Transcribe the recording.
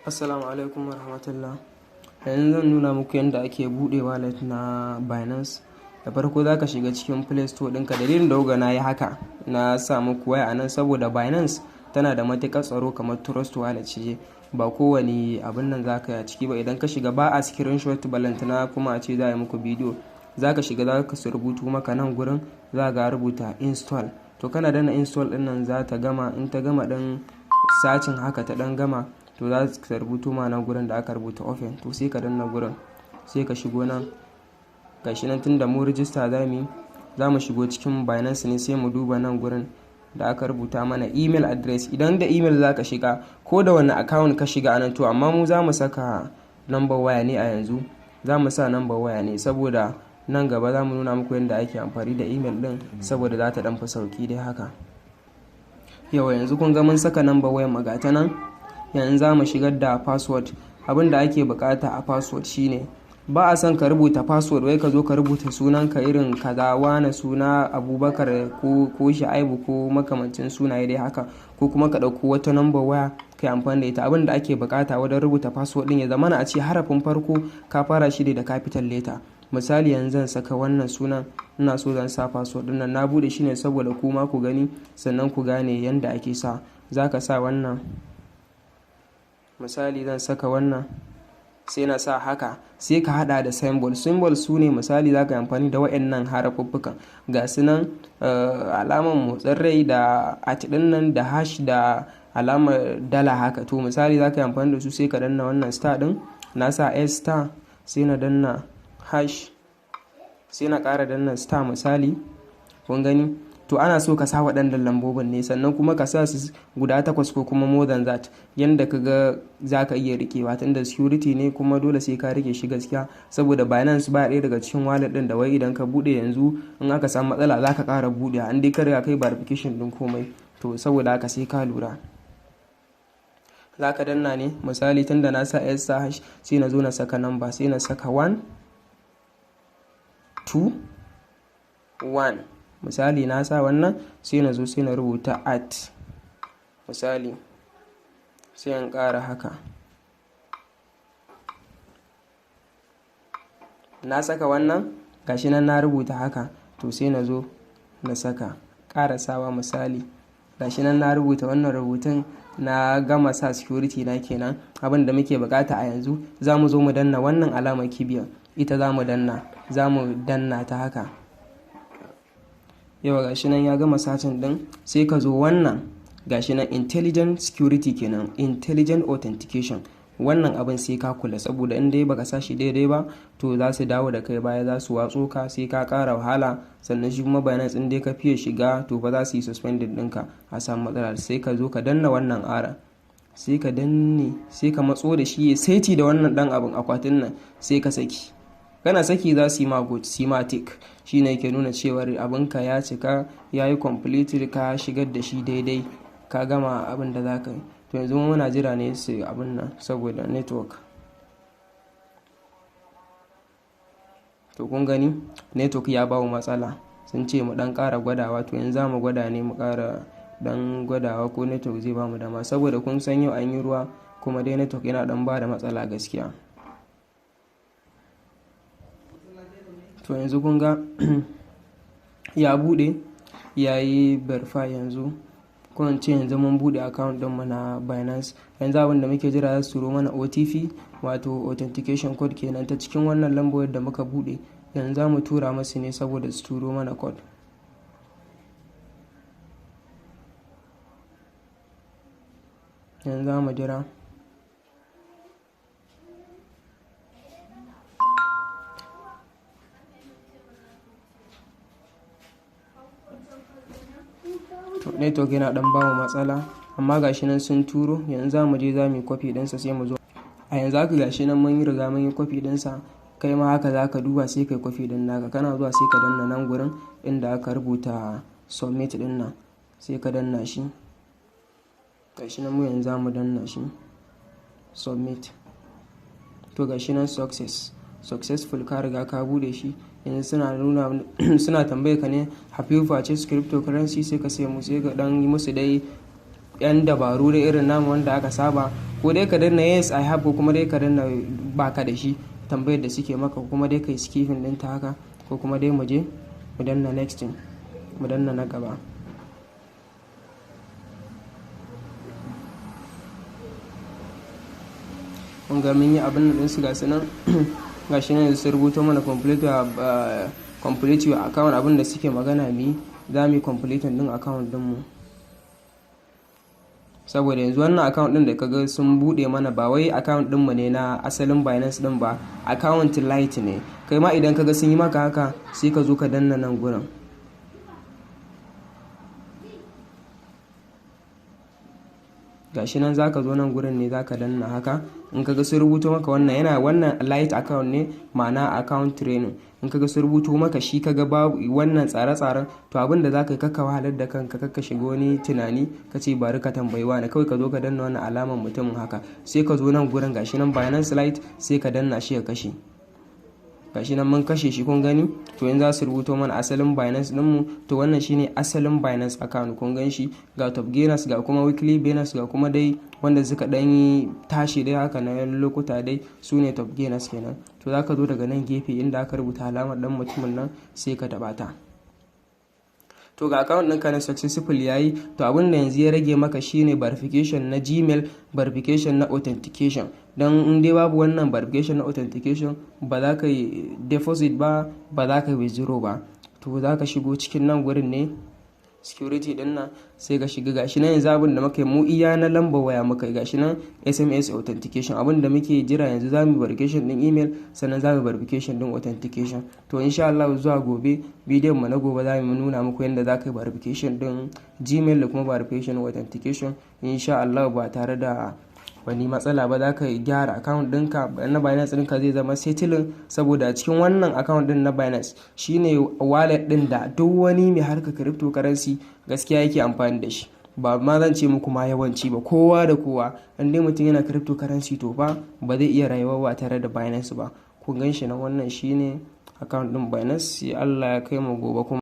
Assalamu alaikum warahmatullah. Yanzu zan nuna muku yadda ake buɗe wallet na Binance. Da farko za ka shiga cikin Play Store ɗinka. Dalilin da kuga na yi haka, na sa muku waya a nan saboda Binance tana da matuƙar tsaro kamar Trust Wallet ce. Ba kowane abun nan za ka yi a ciki ba. Idan ka shiga, ba a screenshot, balantana kuma a ce za a yi muku bidiyo. Za ka shiga, za ka su rubutu maka nan gurin, za ga rubuta "install". To, kana danna "install" ɗin nan, za ta gama. In ta gama ɗan searching haka, ta ɗan gama, to za ta rubuto ma nan gurin da aka rubuta "open". To, sai ka danna gurin, sai ka shigo nan. Gashi nan, tunda mu rijista za mu, za mu shigo cikin Binance ne, sai mu duba nan gurin da aka rubuta mana "email address". Idan da email za ka shiga ko da wani account ka shiga anan. To, amma mu za mu saka number waya ne a yanzu. Za mu sa number waya ne saboda nan gaba za mu nuna muku yadda ake amfani da email din, saboda za ta dan fi sauki dai haka. Yawa, yanzu kun ga mun saka number wayar mu, ta nan. Yanzu za mu shigar da password. Abin da ake bukata a password shine, ba a son ka rubuta password wai ka zo ka rubuta sunanka irin kaza, wane suna, Abubakar ko Sha'aibu ko makamancin sunaye dai haka, ko kuma ka ɗauko wata number waya ka yi amfani da ita. Abin da ake bukata wajen rubuta password din, ya zamana a ce harafin farko ka fara shi da capital letter. Misali, yanzu zan saka wannan sunan, ina so zan sa password din nan. Na bude shi ne saboda kuma ku gani, sannan ku gane yanda ake sa. Za ka sa wannan, misali zan saka wannan, sai na sa haka. Sai ka hada da symbol. Symbol su ne, misali, za ka yi amfani da wa'annan harafuffukan, ga su nan, alamar motsin rai da at din nan da hash da alamar dala haka. To, misali, za ka yi amfani da su. Sai ka danna wannan star din. Na sa s star, sai na danna hash, sai na ƙara danna star. Misali, kun gani. To, ana so ka sa waɗannan lambobin ne, sannan kuma ka sa su guda takwas ko kuma more than that, yanda ka ga za ka iya rikewa, tunda security ne kuma dole sai ka rike shi gaskiya, saboda Binance ba ɗaya daga cikin wallet ɗin da wai idan ka buɗe yanzu, in aka samu matsala za ka ƙara buɗe, an dai ka riga kai verification ɗin komai. To, saboda haka sai ka lura. Za ka danna ne, misali, tunda na sa s hash, sai na zo na saka number, sai na saka 1 2 1. Misali, na sa wannan, sai na zo sai na rubuta at, misali, sai in ƙara haka. Na saka wannan, gashi nan na rubuta haka. To, sai na zo na saka ƙarasawa. Misali, gashi nan na rubuta wannan rubutun, na gama sa security na kenan. Abin da muke bukata a yanzu, za mu zo mu danna wannan alamar kibiyar. Ita za mu danna, za mu danna ta haka. Yawa, gashi nan ya gama searching din. Sai ka zo wannan, gashi nan, intelligent security kenan, intelligent authentication. Wannan abin sai ka kula, saboda in dai baka sa shi daidai ba, to za su dawo da kai baya, za su watso ka, sai ka kara wahala. Sannan shi kuma Binance, in dai ka fiye shiga, to fa za su yi suspended ɗinka, a samu matsala. Sai ka zo ka danna wannan ara, sai ka danne, sai ka matso da shi ya saiti da wannan dan abin akwatin nan, sai ka saki. Kana saki, za su yi ma good, su yi ma tick. Shi ne ke nuna cewar abinka ya cika, ya yi complete, ka shigar da shi daidai, ka gama abin da za ka yi. To, yanzu muna jira ne su abin nan saboda network. To, kun gani, network ya bamu matsala, sun ce mu dan ƙara gwadawa. To, yanzu za mu gwada ne, mu ƙara dan gwadawa ko network zai bamu dama, saboda kun san yau an yi ruwa, kuma dai network yana dan ba da matsala gaskiya. To, yanzu kun ga ya bude, ya yi verify. Yanzu ko in ce yanzu mun bude account ɗinmu na Binance. Yanzu abin da muke jira, za su turo mana OTP, wato authentication code kenan, ta cikin wannan lambar da muka bude. Yanzu za mu tura masu ne saboda su turo mana code. Yanzu za mu jira. To, network yana dan bamu matsala, amma gashi nan sun turo. Yanzu za mu je za mu yi copy ɗinsa, sai mu zo. A yanzu haka gashi nan mun yi riga mun yi copy ɗinsa. Kai ma haka za ka duba, sai kai copy ɗin naka. Kana zuwa, sai ka danna nan gurin inda aka rubuta "submit" ɗin nan, sai ka danna shi. Gashi nan, mu yanzu za mu danna shi, submit. To, gashi nan, successful, ka riga ka bude shi. Yanzu suna nuna, suna tambaye ka ne, "Have you purchased cryptocurrency?" Sai ka sai mu, sai ka dan yi musu dai. Yan dabaru da irin namu wanda aka saba, ko dai ka danna "Yes, I have", ko kuma dai ka danna baka da shi, tambayar da suke maka, ko kuma dai kai skipping ɗinta haka, ko kuma dai mu je mu danna next, mu danna na gaba. Mun ga mun yi abin nan ɗinsu, ga su nan, ga shi nan su rubuto mana "Complete your account". Abin da suke magana mi za mu yi complete ɗin account ɗinmu, saboda yanzu wannan account ɗin da kaga sun buɗe mana ba wai account ɗinmu ne na asalin Binance ɗin ba, account lite ne. Kai ma idan kaga sun yi maka haka, sai ka zo ka danna nan gurin. Gashi nan, zaka zo nan gurin ne zaka danna haka. In kaga sun rubuto maka wannan, yana wannan lite account ne, ma'ana account training. In kaga sun rubuto maka shi, kaga babu wannan tsare-tsaren, to abin da zaka yi, kakka wahalar da kanka, kakka shiga wani tunani ka ce bari ka tambayi wani. Kawai ka zo ka danna wannan alamar mutumin haka, sai ka zo nan gurin, gashi nan Binance Lite, sai ka danna shi ka kashe. Gashi nan mun kashe shi, kun gani. To yanzu za su rubuto mana asalin Binance dinmu. To wannan shine asalin Binance account, kun gan shi. Ga top gainers, ga kuma weekly gainers, ga kuma dai wanda suka dan yi tashi dai haka na lokuta dai, su ne top gainers kenan. To za ka zo daga nan gefe inda aka rubuta alamar dan mutumin nan, sai ka taba ta. To ga account ɗinka na successful yayi. To abin da yanzu ya rage maka shine verification na Gmail, verification na authentication, don in dai babu wannan verification na authentication, ba za ka yi deposit ba, ba za ka yi withdraw ba. To za ka shigo cikin nan gurin ne, security din nan, sai ka shiga. Gashi nan, yanzu abin da muka yi mu iya na lambar waya muka yi. Gashi nan SMS authentication. Abin da muke jira yanzu, za mu verification din email, sannan za mu verification din authentication. To insha Allah zuwa gobe, bidiyon mu na gobe, za mu nuna muku yadda za ka yi verification din Gmail da kuma verification authentication, insha Allah ba tare da wani matsala ba. Za ka gyara account ɗinka na Binance ɗinka, zai zama settling, saboda a cikin wannan account ɗin na Binance shine wallet ɗin da duk wani mai harkar cryptocurrency gaskiya yake amfani da shi. Ba ma zan ce muku ma yawanci ba, kowa da kowa, in dai mutum yana cryptocurrency, to fa ba zai iya rayuwa ba tare da Binance ba. Kun gan shi na, wannan shine account ɗin Binance. Sai Allah ya kai mu gobe kuma.